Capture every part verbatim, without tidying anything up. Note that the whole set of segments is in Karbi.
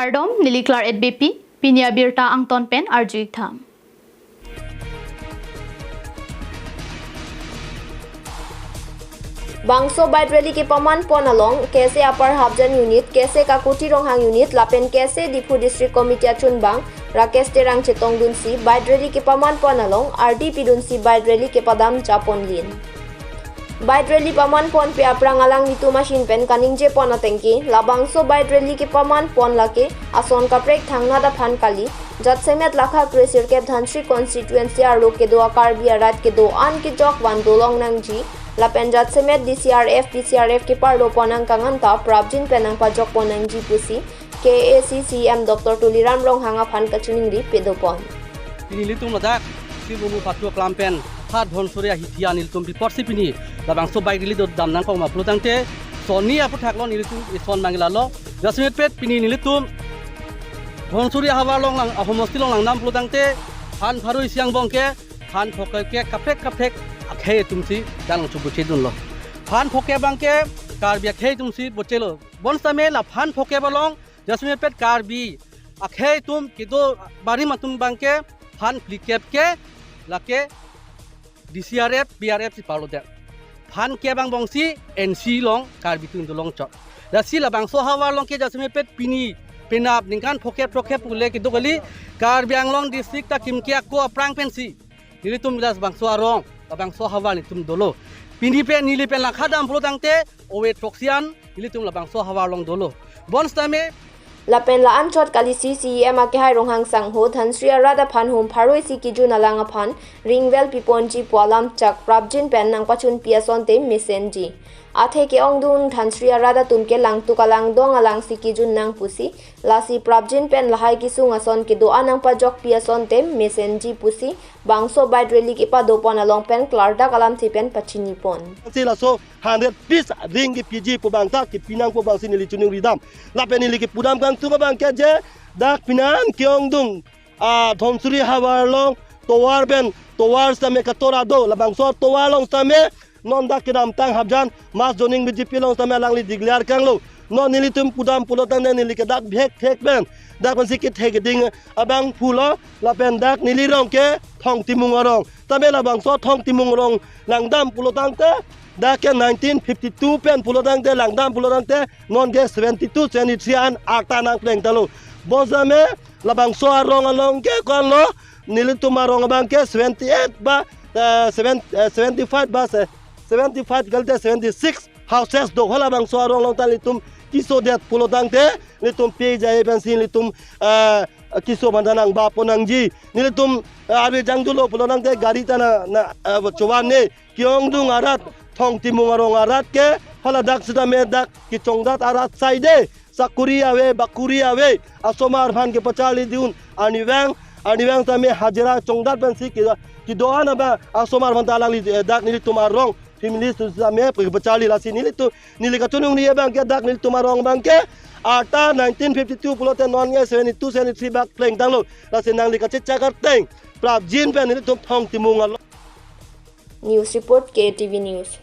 Kardom, neli Claret Beypi, pini abirta angton pen arju-ik tha. Bangso bike rally kepaman pon along, K S A Upper Hapjan Unit, K S A Kakuti Ronghang Unit, lapen K S A Diphu District Committee achunbang Rakesh Terang chetongdunsi bike rally kepaman pon along, ardi pidunsi bike rally kepadam japon lin. Bike rally paman ponpe aphrang alanglitum ahin pen kaningje pon atengke, labangso bike rally kepaman pon lake ason kaprek thangnat aphan kali, jasemet lakha kre sirkep Dhansiri constituency arlo kedo a-Karbi arat kedo-an kejok van dolong nangji, lapen jasemet D C R F, P C R F keparlo pon angkang anta prapjin pen nangpajok pon nangji pusi K A A C C E M Doctor Tuliram Ronghang aphan kachiningri pado pon. Pini nelitum ladak Sibulu Patu aklam pen ha Dhansiri ahithi an nelitum pi apotsi pini labangso bike rally do dam nangkok ma pulo tangte, sonni aphuthak lo, nelitum ison mangila lo. Jasemet pet pini nelitum Dhansiri ahavar along lang, ahomosti along langdam pulo tangte, phan pharo isi angbong ke phan phokep ke kaprek kaprek akhei atumsi dang chubuche dunlo. Phan phokep abang ke Karbi akhei atumsi bochelo. Bonsitame la phan phokep along jasemet pet Karbi akhei atum kedo barim atum abang ke phan phlikep ke lake D C R F, P R F si parlo det. Phan kep angbongsi N C along Karbi atum dolong chot. Lasi labangso ahavar along ke jasemet pet pini penap ningkan phokep throkkep pule kedo kali, Karbi Anglong district ta kimke ako aphrang pensi nelitum labangso arong, labangso ahavar nelitum dolo. Pini pen neli pen langkha dam pulo tangte ove throksi an nelitum labangso ahavar along dolo. Bonsitame lapen la-anchot kalisi C E M akehai Ronghang sangho Dhansiri arat aphan hum pharo isi kejun alang aphan ringvel piponji pu alam chak prapjin pen nangpachunpi asonte mesenji. Athe ke-ongdung Dhansiri arat atum ke langtuk alangdong alangsi kejun nang pusi, lasi prapjin pen lahai kesung ason kedo-an nangpajokpi asonte mesenji pusi, bangso bike rally kepado pon along pen klardak alamthe pen pachini pon. Si laso hundred piece ring kepiji pu abang ta kepi nang pu abangsi neli chiningri dam. Lapen neli kepudam kangtung abang ke je, dak pinan ke-ongdung, ah, Dhansiri ahavar along tovar pen, tovar sitame katora do, labangso tovar along sitame non dak kedamtang Hapjan mass joining B J P along sitame alangli declare kanglo. Non nelitum pudam pulo tangte neli ke dak bhek thek pen, dak pensi kethek keding abang pulo, lapen dak neli rong ke Thong Timung arong. Tame labangso Thong Timung arong langdam pulo tangte, dak ke nineteen fifty-two pen pulo tangte, langdam pulo tangte, non ke seventy-two, seventy-three an arta nangpleng talo. Bonsitame labangso arong along ke ko-an lo, nelitum arong abang ke seventy-eight ba, eh, seven, eh, seventy-five ba, se-, seventy-five kalte seventy-six houses do. Halabangso arong along ta nelitum kesodet pulo tangte, nelitum pe jai pensi nelitum, eh, keso manda nangba pon nangji. Nelitum, eh, arve jangdulo pulo tangte gari ta na, na, eh, chovan ne. Ke-ongdung arat, Thong Timung arong arat ke, haladak sitame dak kechongdat arat saide, sakuri ave, bakuri ave, asomar aphan kepacharli dun, arnivang, arnivang sitame hajira chongdat pensi ke, kedo-an abang, asomar aphan ta alangli, eh, dak nelitum arong, family sitame kepacharli, lasi nelitum, neli kachiningri abang ke dak nelitum arong abang ke, arta nineteen fifty-two pulote non ke seventy-two, seventy-three bak pleng tanglo, lasi nangli kachechak ateng, prapjin pen nelitum Thong Timung arong. News report, K T V News.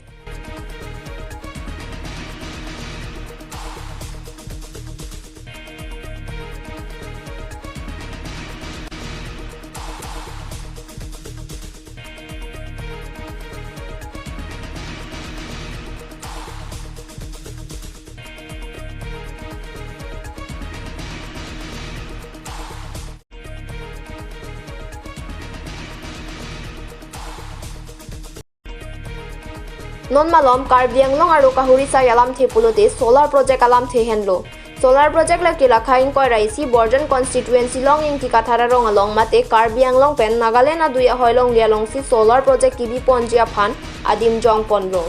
Non malom Karbi Anglong arlo kahuri sai alamthe pulote solar project alamthe henlo. Solar project lake lakha ingkoi ra isi Borjan constituency Longing Tikathar arong along mate Karbi Anglong pen Nagaland adui ahoi longle alongsi solar project kebi ponji aphan adim jong ponlo.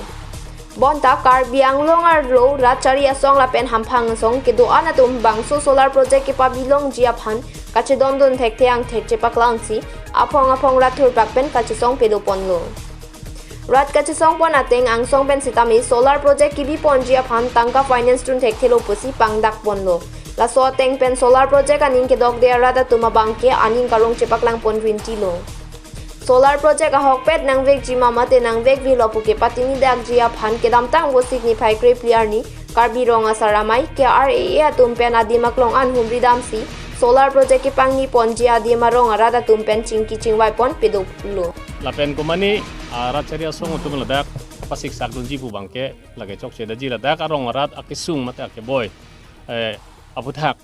Bonta Karbi Anglong arlo rat chari asong lapen hamphang asong kedo-an atum bangso solar project kepabi longji aphan kachedondun thekthe angthek chepaklangsi aphong aphong rat thurpak pen kachesong pado ponlo. Rat kachesong pon ateng angsong pen sitame solar project kebi ponji aphan tangka finance dun thekthelo pusi pangdak ponlo. Laso ateng pen solar project aning kedokde arat atum abang ke aning karong chepaklang pon rintilo. Solar project ahokpet nangvekji ma mate nangvekvelo puke patinidakji aphan kedamtang Vosik niphai krephli arni Karbi Rong Asar Amei, K R A A atum pen adim aklong an humri damsi solar project kepangni ponji adim arong arat atum pen chingki chingvai pon pedoklo. Lapen komani arat chari asong atum ladak pasiksak dunji pu abangke lake chokche daji, ladak arong arat akesung mate akeboi, eh, aputhak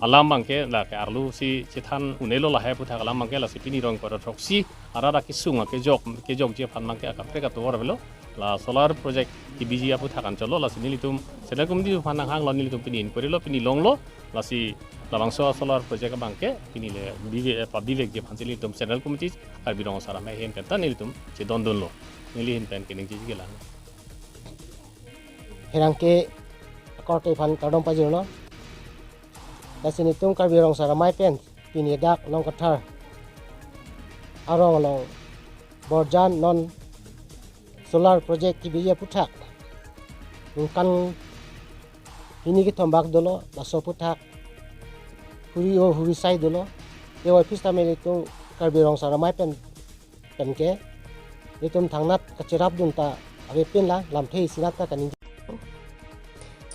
alam abangke lake arlo si chethan un-elo, lahai aputhak alam abangke lasi pini rong koro throksi arat akesung akejok, kejokji aphan abangke akaprek atovar avelo. La solar project kebiji aputhak anchotlo, lasi nelitum Central Committee aphan nanghanglo, nelitum pini inquiry lo, pini longlo, lasi labangso solar project abangke pini le bive-, eh, pabivekji aphansi nelitum Central Committee Karbi Rong Asar Amei ahin pen ta nelitum chedondunlo. Neli ahin pen keningjeji kelang. Pherangke akorte aphan kardom pajirlo. Lasi nelitum Karbi Rong Asar Amei pen pini dak Longkathar arong along Borjan non solar project kebiji aputhak ningkan hini kethom bak dolo, laso aputhak huri-o huri sai dolo. Te office ta nelitum Karbi Rong Asar Amei pen penke nelitum thangnat kacherapdun ta avepinlang, lamthe isi nat ta kaning.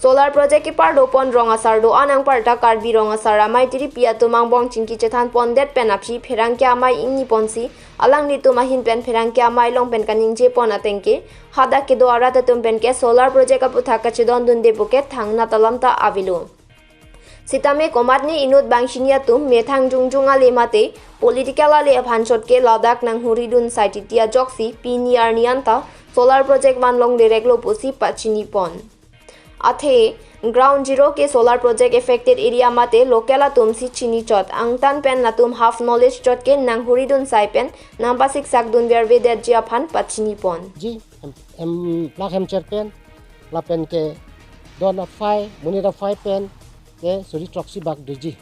Solar project kepardo pon rong asar do-an anparta Karbi Rong Asar Amei tiripi atum angbong chingki chethan pondet pen aphi pherangke amei ingni ponsi alanglitum ahin pen pherangke amei along pen kaningje pon atengke, hadak kedo arat atum penke solar project aputhak kachedondunde puke thangnat alam ta avelo. Sitame komatne inut bangchini atum methang jongjong ale mate political ale aphan chotke ladak nanghuri dun sai titi ajoksi pini arni anta solar project van longle reklo pusi pachini pon. Athe ground zero ke solar project affected area mate local atum si chini chot, angtan pen latum half knowledge chotke nanghuri dun sai pen nangpasiksak dun vervedetji aphan pachini pon. Ji, em, em, plak hem cher pen, lapen ke don aphai, monit aphai pen ke suri throksi bak doji.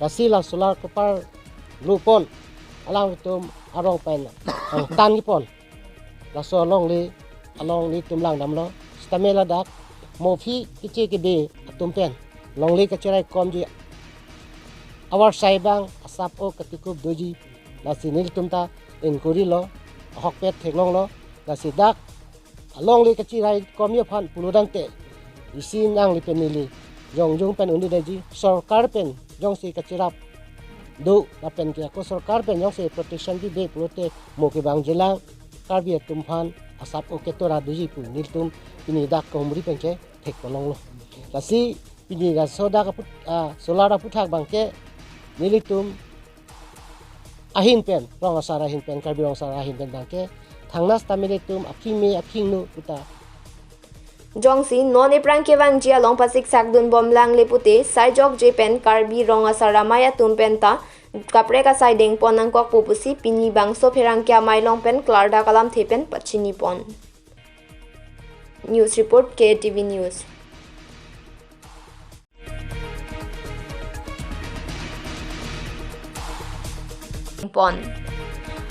Lasi la solar keparlo pon, alangtum arong pen angtan ji pon. Laso alongle, along nelitum langdamlo. Sitame ladak mo aphi keche kebe atum pen longle kacheraikomji avarsai abang asap o katikup doji. Lasi nelitum ta inquiry lo, ahokpet theklonglo. Lasi dak alongle kachiraikomji aphan pulo tangte isi nangli pen neli jongjong pen un-edetji, sorkar pen jongsi kacherap do lapen ke ako sorkar pen jongsi protection pipe pulote mo kevangjilang Karbi atum aphan asap o ketora doji pu nelitum pini dak kahumri penke thek kolonglo. Lasi pini laso dak aput, ah, solar aputhak abangke nelitum ahin pen, Rong Asar ahin pen, Karbi Rong Asar ahin pen abangke thangnat sitame nelitum akhingme akhingno puta. Jongsi non ephrang kevangji along pasiksak dun bomlang le pute, sai jokje pen Karbi Rong Asar Amei atum pen ta kaprek asai dengpon nangkokpo pusi pini bangso pherangke amei along pen klardak alamthe pen pachini pon. News report, K A T V News. Pon.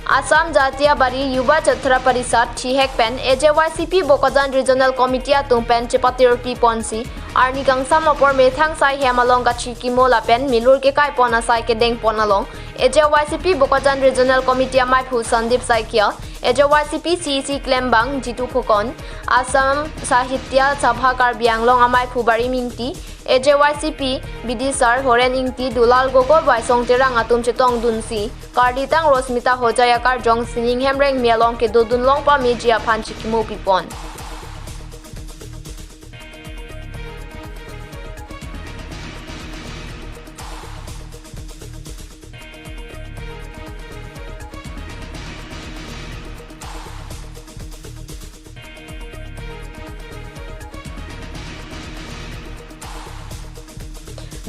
Assam Jatiya Bari Yuva Chhatra Parishad, Sihek pen A J Y C P Bokajan Regional Committee atum pen chepatirpi ponsi arni kangsam apor methang sai hem along kachikimo lapen milur kekai pon asai kedeng pon along A J Y C P Bokajan Regional Committee ameiphu Sandip Saikia, A J Y C P C E C klembang Jitu Phukon, Assam Sahitya Sabha Karbi Anglong ameiphu Barim Ingti, A J Y C P B D sir Horen Ingti, Dulal Gogoi, Waisong Terang atum chetongdunsi karlitang Rosmita Hojai akarjong sining hem rengme along kedodun long pameji aphan chikimo pipon.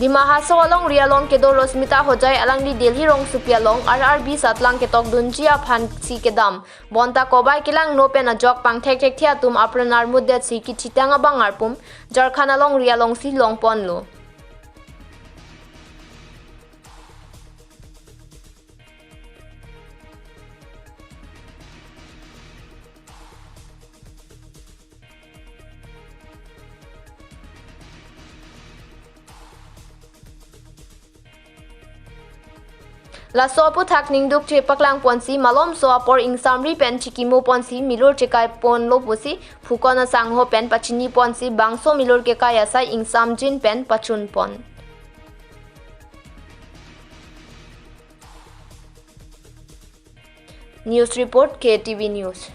Dima Hasao alongri along kedo Rosmita Hojai alangli Delhi rongsopi along R R B satlang ketokdunji aphansi kedam. Bonta kobai kelangno pen ajok pangthekthekthe atum apran armutdetsi kithitang abang arpum Jharkhand alongri alongsi longponlo. Laso aputhak ningduk chepaklangponsi malomso apor ingsamri pen chikimoponsi milur chekaiponlo pusi Phukan Asangho pen pachiniponsi bangso milur kekai asai ingsamjin pen pachunpon. News report, K T V News.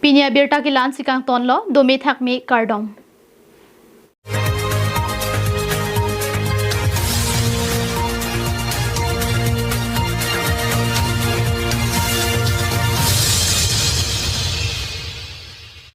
Pini abirta ke la-ansi kangtonlo, dome thakme, kardom.